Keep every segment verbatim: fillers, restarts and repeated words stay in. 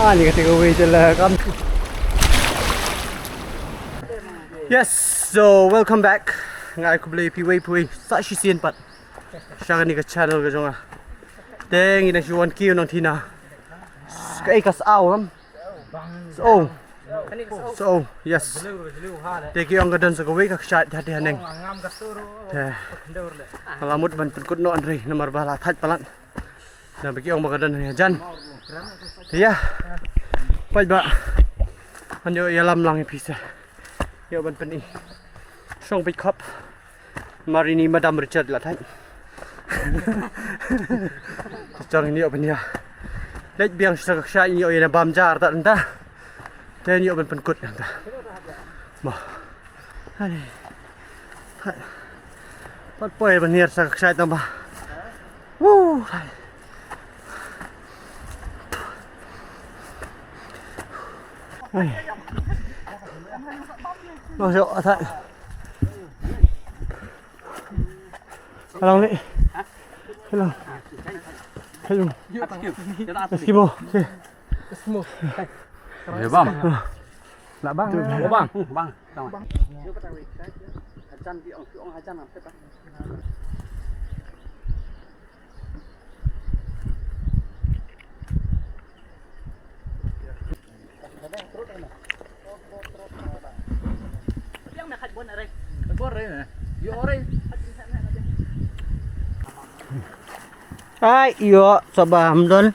Ani ka takeaway te la kam. Yes, so welcome back. Nga ai khublei phi wei phi wei sa shisien pat sha kane ka channel ka jong nga. Te ngi dang shu wan kiew nangta na ka ei ka Saw lam. Saw. Saw, yes. Te ki ong ka don sa kawei ka kshaid ha te haneng. Te nga la mut ban pynkut noh hynrei namar ba la thait palat. Na ba ki ong ba ka don ha jan. Te ïa, peit ba, ngan ïoh ïalam lang ïa phi sa. Ïoh ban pyni. Shong peit khop. Mar ini Madam Richard la thait. Te shong ini ïoh ban ïa leit biang sha ka kshaid, ini ïoh ïa na bam jar ta nangta. Te ini ïoh ban pynkut nangta. Mo. Hale. Pat poi ban hiar sha ka kshaid tang ba. Woo. Ai. Lo sio atat. Alang le. Hello. Hello. Eskimo. Okay. Eskimo. Ya bang. Lah bang. Bang, bang. Bang. Ai, ïoh, sabam don.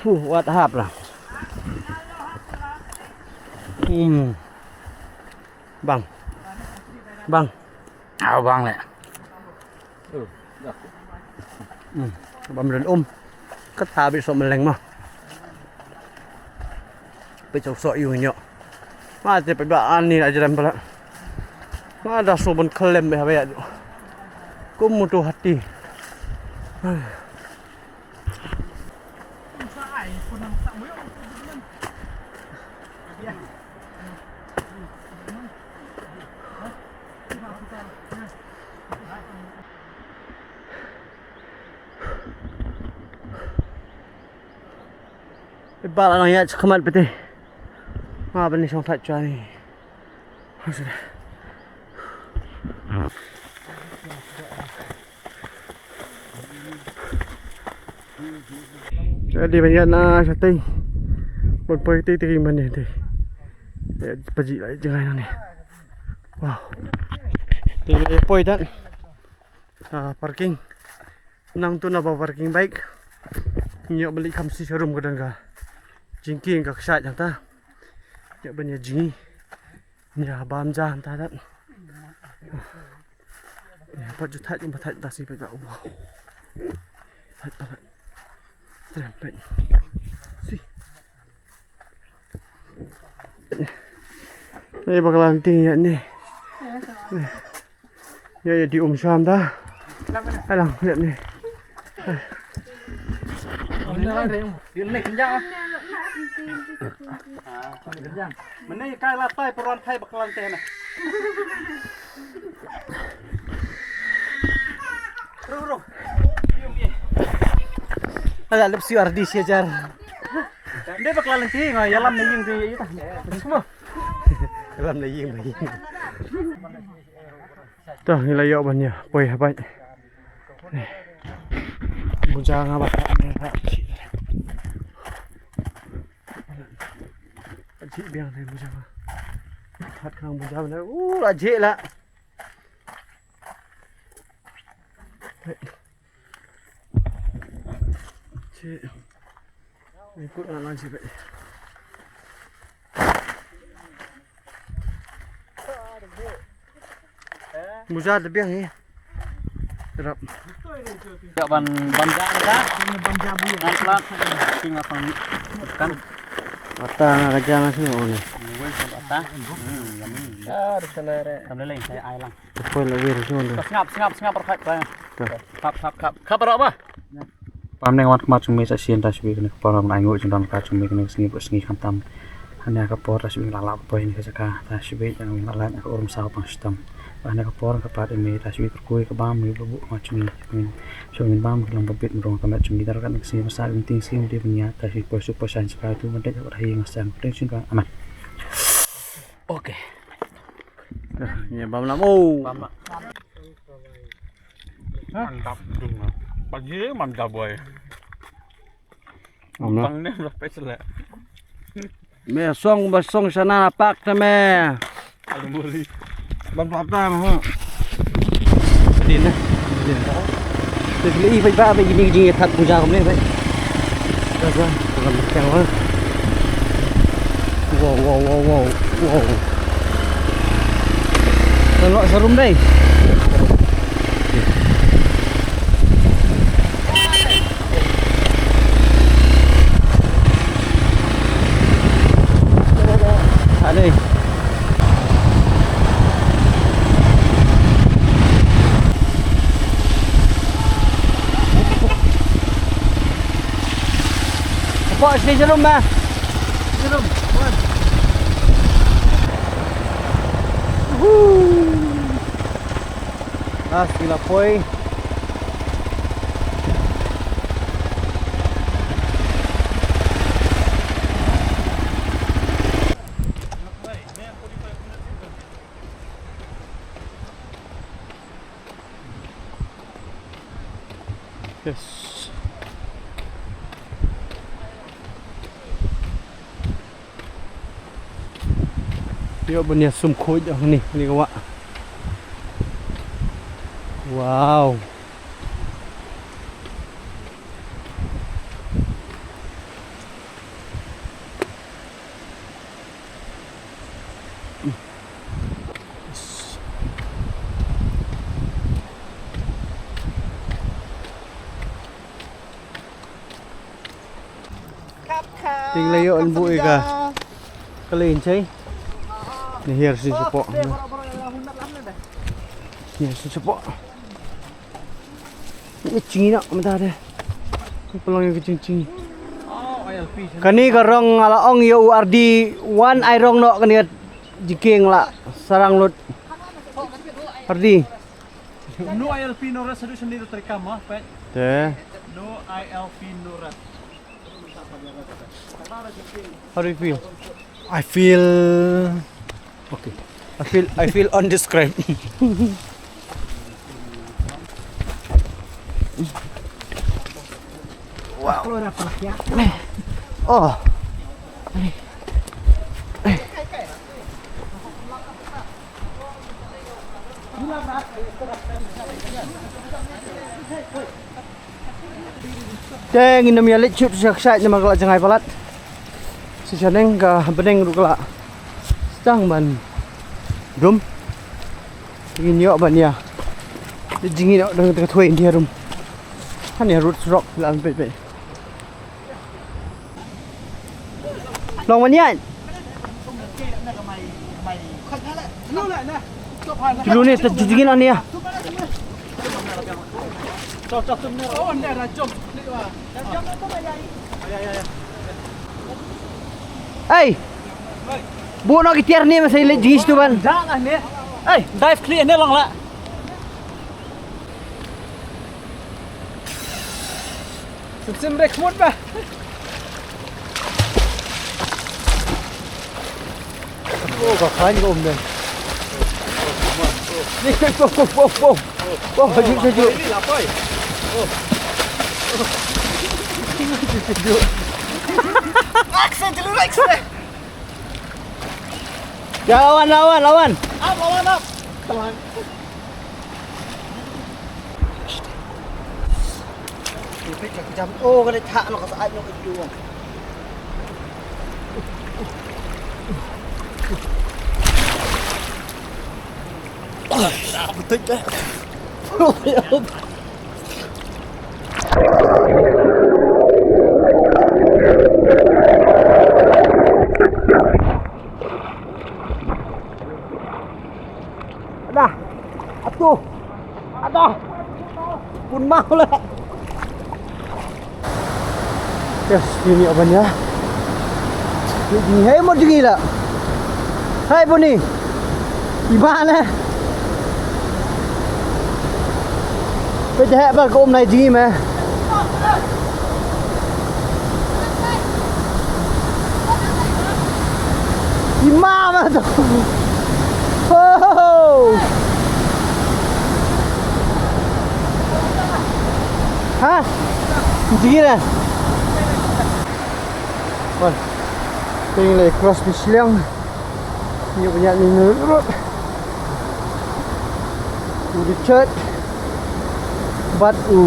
Huh, wat hap lah. Hmm. Bang. Bang. Aw bang le. Hmm. Bam ren um. Kata bi so meleng mah. Pe chok so yu nyo. Ma te pe ba ani la jram pala. Ma da so bon klem be ha ba ya. Kum mutu hati. Ba la nang ïa khmat pete. Ma bani shong thait chwa ni. Jadi ban ïa na shatei. Ban poi tei tei ban ïa tei. Ïa paji lai jangai nang ni. Wow. Tei lai poi dan. Ah, parking. Nangtu na ba parking bike. Ngi ïoh beli kam si showroom ka dang ka jingkieng ka kshaid hangta. Ïoh ban ïa jingïa bam ja hangta dat. Ïa pat ju thait, ïa pat thait ta si pat ta. Wow. Thait pat. Trem pat. Si. Ni bakla nting ïa ni. Ïa, ïa, di um sham da. Alang, ïa ni. Mane kai la tai peran thai bakla nting na. Ru, ru. Ala lep siu ardi siajar. Nde bakla nting, ïalam na ïing tu, ïa ta. Semua. Ïalam na ïing, na ïing. Tah, ngi la ïoh ban ïa poi ha bait. Buja nga ba. Ji biang ne buja nga. Hat khang buja ne. Uh, la ji la. Ji. Ni kut la la ji ba. Muza da biang hi. Rap. Ya ban ban ja ka. Ban ja bu. Ngan plat. Ting apa ni? Kan. Ata na ka jang sini oh ni. Ni wei sa ata. Hmm, ya ni. Ya, di sana re. Kam leleng saya ai lang. Poi la wir sini. Sngap, sngap, sngap, perfect. Khap, khap, khap. Khap, apa? Pam neng wat khmat jong me sa shisien ta shibit kane ka por, ngan ai nguh jingdon ka jong me kane ka sngi bad sngi khamtam. Hane ka por ta shibit la lap poi ne ka jaka ta shibit jong me la lait ka urmsaw pang shitom. Hane ka por ka pat ïa me, ta shu ïa kyrkhu ïa ka bam me ba buh ma jong ngi. Jong ngi bam ka long ba bit mrong ka met jong ngi, dang ka sngi ba sat, ïa ka sngi ba dei ban ïa, ta shu poi suk poi shang sha ka tu ban dei ka wat ha ïing shan. Teng shin ka amat. Okay. Ïa bam lam. Oh. Bam lam. Mantap dong. Pagi mantap boy. Bang ne lah pes lah. Me song ba song sana na pak te me. Alu muli. Bang tu apa mo? Din na. Din. Te beli bai ba bai ini jing that puja kumne bai. Dah dah. Dalam macam mana? Wow wow wow wow wow. Tengok serum dai. Ani. Apa sini serum bah? Serum. Woo. Last gila poi. Yes. Ïoh ban ïa sum khuid ïa kane, kane ka wah. Wow. Ting la ïoh an buh ïa ka. Ka lei in chai. Ni hiar sin support. Hiar sin support. Ni chingi na mata de. Ni pelong ïa ka chingi. Kane ka rong nga la ong ïa u Ardi wan ai rong noh kane ka jingkieng la sarang lut. Ardi. No I L P no rest, solution ni tu terikam ah, pet. Te. No I L P no rest. How do you feel? I feel okay. I feel I feel undescribed. Wow. Oh. Te ngin ym ïa leit shoot sha kshaid namar ka la jngai palat. Shisha neng ka bneng ruh ka la sdang ban dum. Ngin ïoh ban ïa. Te jingin ïoh dang ka thwei India rum. Han ïa road surok la peit peit. Long manyai. Kilu ni ta jijigin ani ya. Ei. Bu no ki tiar ni masai le jingis tu ban. Ei, dive clear ni long la. Sim sim rek mut ba. Oh, ka khain ko um den. Ni ko ko ko ko ko. Ko haju haju. Ni la poi. Oh. Ak sa jelu rek sa. Ya lawan lawan lawan. Up lawan up. Telan. Pit ka jam. Oh, ka dei thak noh ka sa'at noh ka ju. Betul dah. Ada. Atu. Ada. Pun mau lah. Yes, ini apa ni ya? Ini hai mau dingin lah. Hai pun ni. Iba lah. Peit heh ba ka um nai jngi me. I ma ma to. Oh. Ha? Jngi re. Wan. Peit le cross ni shiliang. Ni banyak ni nurut. U Richard bad u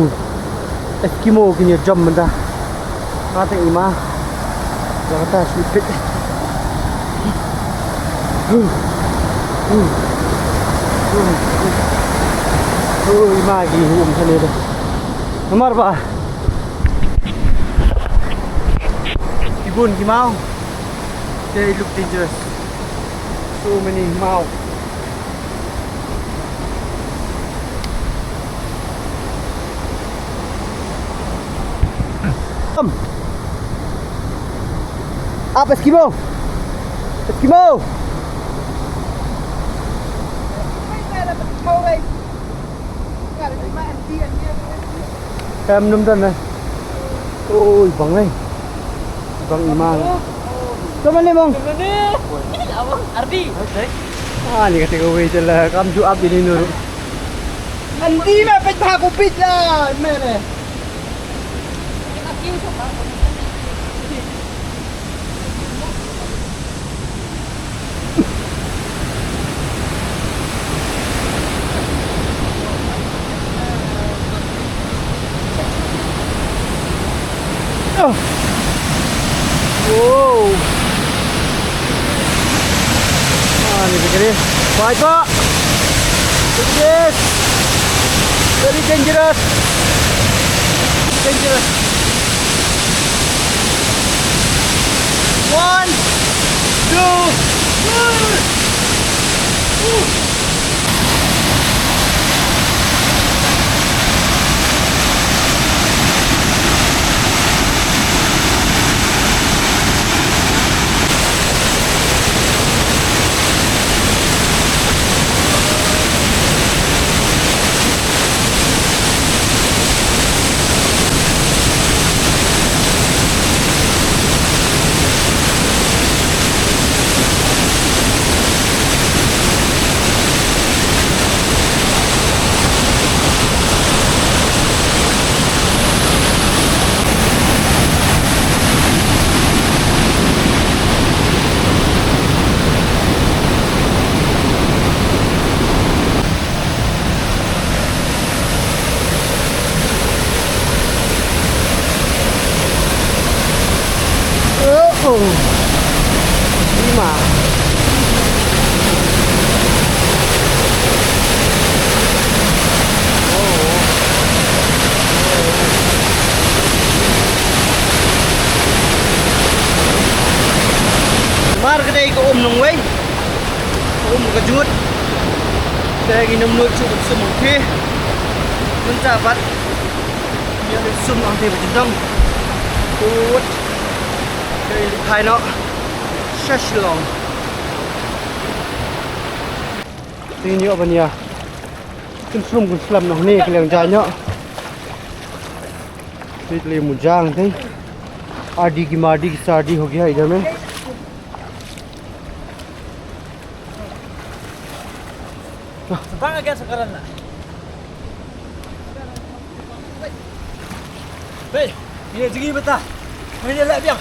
Eskimo kin ïa jump mynta. Nga teng i ma. Nga kata shu peit. Oh, i ma ki um shane da. Namar ba ki bun ki maw. They look dangerous. So many maw. Come. Up, Eskimo. Eskimo. Em, num don na. Oi, bang ai. Bang i ma. Come on, Limong. Come on, Limong. Ardi. Ah, ni kata kawei je la. Kam ju up ini nur. Ardi ma peit ba ko peit la, mere. Oh. Wow. Ah, ni begini. Baik, Pak. Yes. Very dangerous. Dangerous. One, two, three. Woo. Oh, oh. Lima. Oh. Mar ka dei ka um nongwei. Um ka jut. Te ngin ym nud shuh ban sum hangtei. Mynta pat ngin ïa sum hangtei ba jyndong. Tut. Te ngin phai noh sha Shillong. Te ngin ïoh ban ïa kynsrum kynslem noh hangne ka liang jaiñ noh. Te te le mujang te. Ardi ki mardi ki sardi ho gaya idhar mein. Bang a gas karan na. Hey, ini jigi beta. Ini lek biang.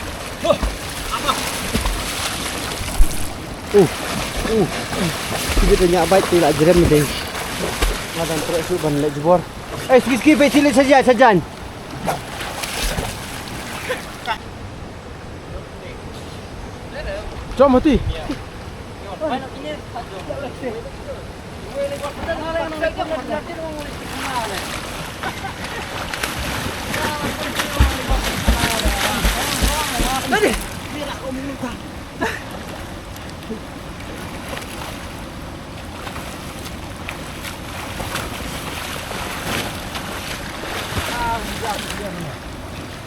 Oh, apa? Uh, uh, uh. Kita dah nyak baik tu lah jerem deh. Madan terus tu ban lek jebor. Eh, sikit-sikit baik sila saja, saja. Jom hati.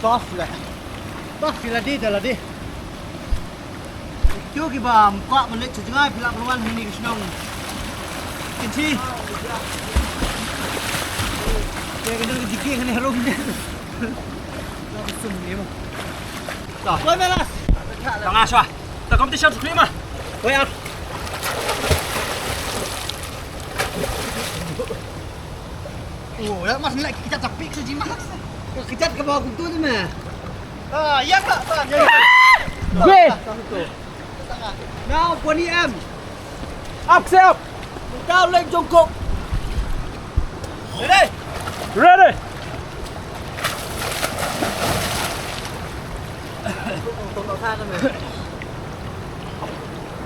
Tos le. Tos sila di, da la di. Kiew kiba mkwah ban leit sha jngai phi lah ban wan hangne ka shnong Kynshi. Ya, ka dang ka jiki kan harum ne. Langsung ni mo. Dah. Koi melas. Tengah shwa. Ta competition sukli ma. Koi ap. Oh, ya mas, nilai kita tapi ke jimat. Kita ke bawah kutu tu mah. Ah, ya tak, tak. Ya. Gue. Now, Bonnie M. Up, step. Down, Lek Jongkok. Ready? Ready.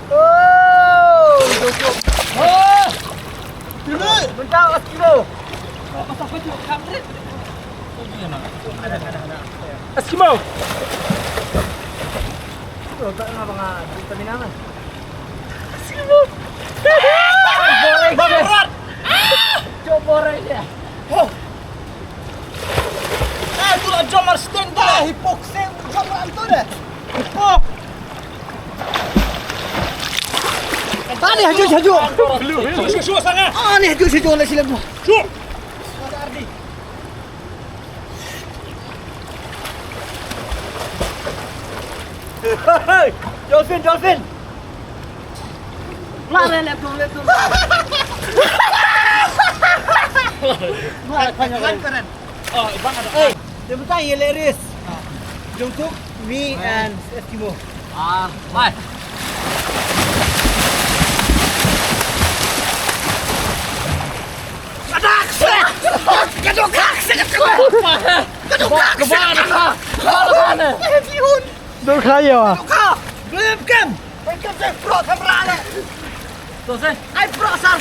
Oh, Jongkok. Oh. Dulu. Mentang Eskimo. Eskimo. Eskimo. Borek. Borek. Borek. Oh. Ah, tu lah jom ar stand tu lah. Hipok sen jom ar tu deh. Hipok. Ah, ni haju, haju. Shu, shu, shu, sana. Ah, ni haju, haju, lah silap tu. Shu. Hey, dolphin, dolphin. Lah, lah, lah, lah, lah. Lah, lah, lah. Oh, Ivan ada. Hey, dia betul ya, Leris. Jungkook, me and Eskimo. Ah, bye. Ada akses. Kado akses. Kado akses. Kebal, kebal. Heavy on. Dok kaya. Dok ka. Belum kem. Belum kem, saya pro kamera le. Tu saya. Ai pro sar.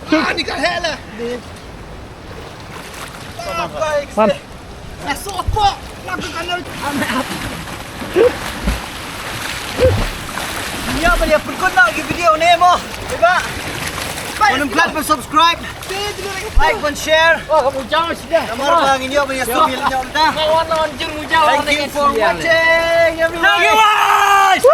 Ah, ni ka hela. Man. Masuk apa? Lagu kanal. Nya ba ïa pyrkhat na ki video ne mo. Ba. Khublei ban subscribe. Like ban share. Oh, kamu jangan sudah. Namar ba ngin ïoh ban ïa subscribe ïa kita. Kawan lawan jeng mujal. Thank you for watching, everyone. Thank you guys.